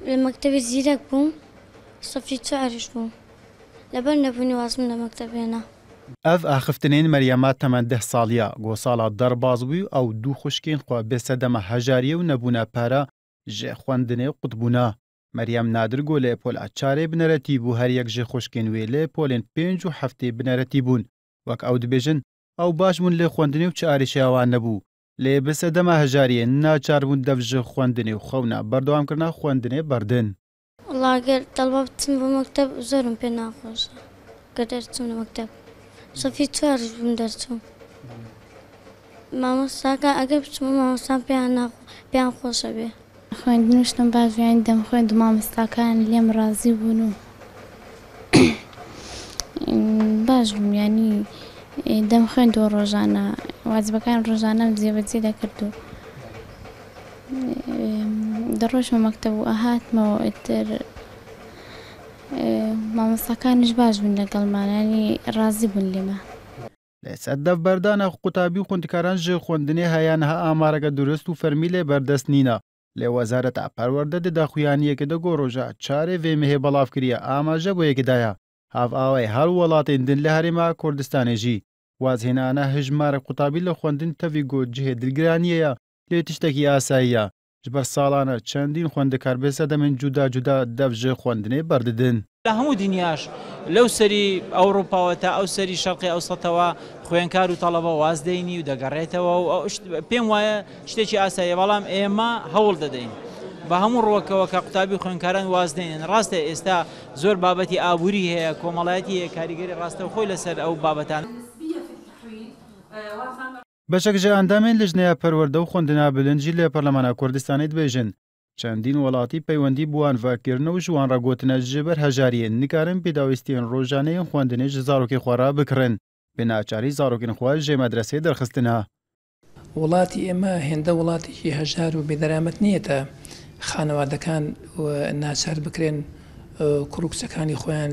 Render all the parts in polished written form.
لە مەکتەبی زیرەک بووم، سەفی چواریش بووم، لەبەر نەبوونی وازم لە مەکتەب هێنا. ئەڤ ئاخفتنێن مەریەما تەمەن دە ساڵیە گۆ ساڵا دەرباز بوی ئەو دوو خوشکێن خوە بێ سەدەمە هەژاریێ و نەبوونە پارە ژێ خوەندنێ قوت بوونە. مەریەم نادر گۆ لێ پۆلا چارێ بنەرەتی بوو هەر یەک ژێ خوشکێن وێ لێ پۆلێن پێنج و هەفتێ بنەرەتی بوون. وەک ئەو دبێژن ئەو باش بوون لێ خوەندنێ و چ ئاریشێ ئەوان نەبوو. لێ بێ سەدەمە هەژاریێ ناچار بوون دەڤ ژ خوەندنێ و خەونا بەردەوام کرنا خوەندنێ بەردن. وەڵا گەر تەڵبە بچم بۆ مەکتەب زۆرم پێ ناخۆشە گەر دەرچوم لە مەکتەب سەفی چواریش بووم دەرچوم مامۆستاکان ئەگەر بچمەوە مامۆستان پێیان ناخۆ پێیان خۆشە بێ. خوێندن و شتم باش بوو یانی دەمخوێند و مامۆستاکان لێم ڕازی بوون و باش بووم یانی دەمخوێندەوە ڕۆژانە واجبەکان ڕۆژانەم جێبەجێ دەکرد و دەڕۆشمە مەکتەب و ئەهاتمەوە ئیتر مامۆستاکانیش باش بوون لەگەڵمان یانی ڕازی بوون لێمان. لەسەر دەڤبەردانە قوتابی و خوندکاران ژ خوەندنێ هەیە نها ئامارەگە دورست و فەرمی لێ بەردەست نینە لێ وەزارەتا پەروەردە دە داخویانیەکە دە گۆ ڕۆژا چارێ ڤێ مهێ بەڵاڤ کریە ئاماژە بۆ یەکێ دایە هاڤ ئاوای هەر وەڵاتێن دن لە هەرێما کوردستانێ ژی وازهێنانە هژمارە قوتابی لە خوەندن تەڤی گۆ جهێ دلگرانیەیە لێ تشتەکی ئاساییە ژبەر ساڵانە چەندین خوەندکار بێ سەدەمێن جودا جودا دەڤ ژ خوەندنێ بەرددن. لە هەموو دنیاش لەو سەری ئەوڕوپاوە تا ئەو سەری شەرقی ئەوسەتەوە خوێنکار و تەڵەبە واز دەینی و دەگەڕێتەوە و ئەو پێم وایە شتێکی ئاساییە، بەڵام ئێمە هەوڵ دەدەین بە هەموو ڕووەکەوە کە قوتابی و خوێنکاران واز نەینن. ڕاستە ئێستا زۆر بابەتی ئابووری هەیە، کۆمەڵایەتی هەیە، کاریگەری ڕاستەوخۆی لەسەر ئەو بابەتانە. بەشەک ژە ئەندامێن لجنەیا پەروەردە و خوەندنا بلند ژی لە پەرلەمانا کوردستانێ دبێژن، چەندین وەڵاتی پەیوەندی بوان ڤە کرنە و ژ وان ڕە گۆتنە ژ بەر هەژاریێ نکارن پێداویستیێن ڕۆژانەیێن خوەندنێ ژ زارۆکێ خوە ڕا بکڕن، بێ ناچاری زارۆکێن خوە ژێ مەدرەسێ دەرخستنە. وڵاتی ئێمە هێندە وڵاتێکی هەژار و بێدەرامەت نییە تا خانەوادەکان ناچار بکرێن کوڕ و کچەکانی خۆیان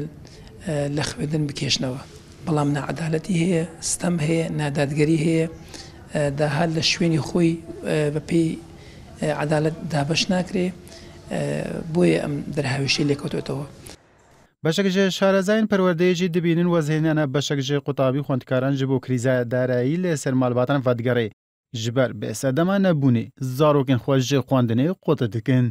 لە خوێندن بکێشنەوە، بەڵام ناعەدالەتی هەیە، ستەم هەیە، نادادگەری هەیە، داهات لە شوێنی خۆی بەپێی عەدالەت دابەش ناکرێ، بۆیە ئەم دەرهاویشتەی لێکەوتۆتەوە. بەشەک ژ شارەزایان پەروەردەیەجی دبینن وەزهێنانە بەشەک ژ قوتابی خوەندکاران ژ بۆ کریزا دارایی لێ سەر مالباتان ڤەدگەڕێ ژ بەر بێ سەدەما نەبوونێ زارۆکێن خوە ژ خوەندنێ قوت دکن.